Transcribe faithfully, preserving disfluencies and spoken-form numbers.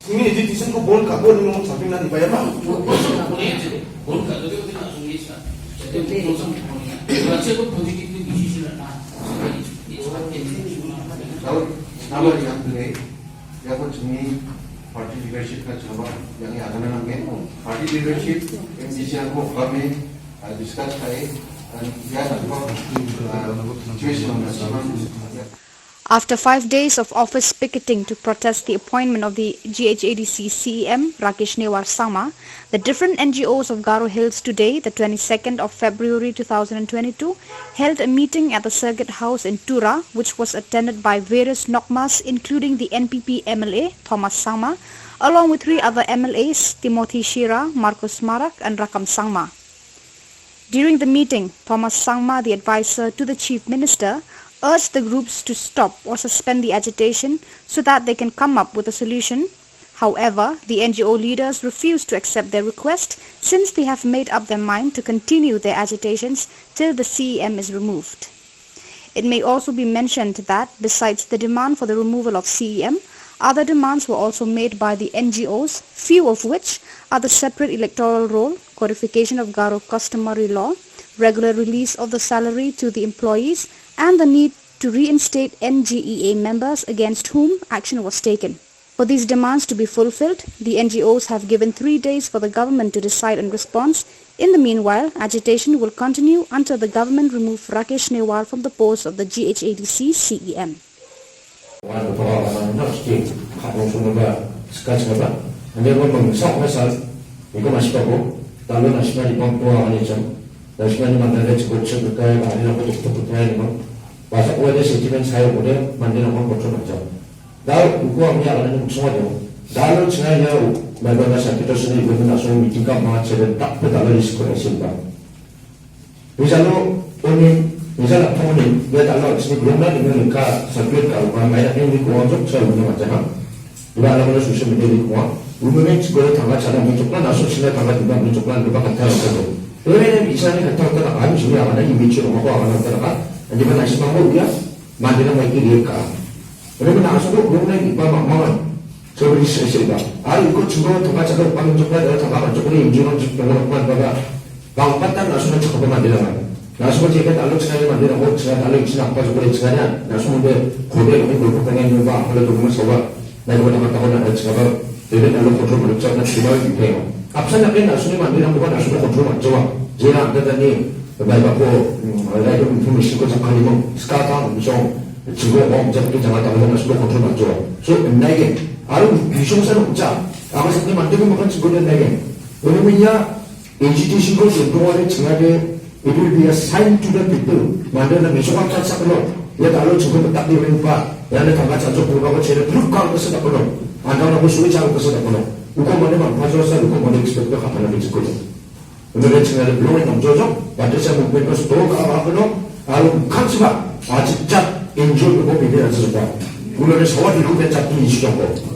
Ini agitation ko bond ka bond mo sabi na dibayar ma. Bond ka jadi kita langsung bisa. Jadi itu langsung. Baca ko positive ni decision na. Tahu nama yang beli, ya ko cumi party leadership ka coba yang ada na nangke party leadership M D C ko kami discuss kai dan ya nampak situation na sama. After five days of office picketing to protest the appointment of the G H A D C C E M Rakesh Newar Sangma, the different N G Os of Garo Hills today, the twenty-second of February two thousand twenty-two, held a meeting at the Circuit House in Tura, which was attended by various Nokmas, including the N P P M L A Thomas Sangma, along with three other M L As, Timothy Shira, Marcus Marak, and Rakam Sangma. During the meeting, Thomas Sangma, the advisor to the Chief Minister, urged the groups to stop or suspend the agitation so that they can come up with a solution. However, the N G O leaders refused to accept their request since they have made up their mind to continue their agitations till the C E M is removed. It may also be mentioned that, besides the demand for the removal of C E M, other demands were also made by the N G Os, few of which are the separate electoral roll, codification of Garo customary law, regular release of the salary to the employees, and the need to reinstate N G E A members against whom action was taken. For these demands to be fulfilled, the N G Os have given three days for the government to decide on response. In the meanwhile, agitation will continue until the government remove Rakesh Newar from the post of the G H A D C C E M. Wan ko pa wan na sti ka ko so ba ska ska ba. Ande ko mangsa ko sal. Iko masih ko. Lalu nasib ni pang tua ni jam. Nasib ni mandale cukup cukup kai, hari na ko tuk tuk kai ni mo. Bahasa ko ada sentimen saya ko dia, mandale ko ko cukup jam. Dal uko ami akan ni muksong aja. Dal chinga ya u, mai bana sa kita sini ibu na so meeting ka ma chere tak pe dal list ko esin ba. Misalo oni, misal apa oni, ya dal sini belum na dengan ka circulate ka uko mai na ini ko onjok sa uno macam ha. Dua ala mana social media ni ko. Uno ni cikgu tangga cara ni cokla, naso sila tangga tiba ni cokla, lupa kata lah tu. Ini ni bisa ni kata kata akan sini akan image ko ko akan kata kata. Jadi mana sih mau ya? Mandira mai ki lihat ka. Ore ko naso ko rong nai ba ma ma. So ri se se ba. Ari ko chugo to ka chalo pa min jok ba da ta ba jok ni injun jok to ba ba ba. Ba pa ta naso na chok ba mandira mai. Naso ko je ka talo chai mandira ko chai talo ichi na pa jok ni chai na. Naso mo de ko de ko ko ko ngai ba ko le to mo so ba. Nai ko ta ta ko na chai ba. Debe talo control ma chak na chai ba ki pe. Apsan na ke naso ni mandira ko ba naso ko control ma chai. Je na ta ta ni Bai ba ko, mm, rai ko information ko jakani mo, ska ta mo so, chigo mo jakki janga ta mo so control ma jo. So, nai ke, aru bisong sa no cha, ama sakni mande ko makan chigo de nai ke. Ini punya agitation ko sento wale chinga de, it will be a sign to the people. Mande na miso ka cha saklo, ya dalo chigo tak di ring pa, ya le tangga cha jo ko ba ko chere proof ka ko sa ko. Anda na ko sui cha ko sa ko. Uko mande ma pa jo sa, uko mande expect ka pa na chigo. Unda chinga de blong nang jojo, bate sa movement ko sto ka ba ko no, aru kan siba, aji chat enjoy ko bide aji ba. Ulo de sawa di ko de chat ni isu ko.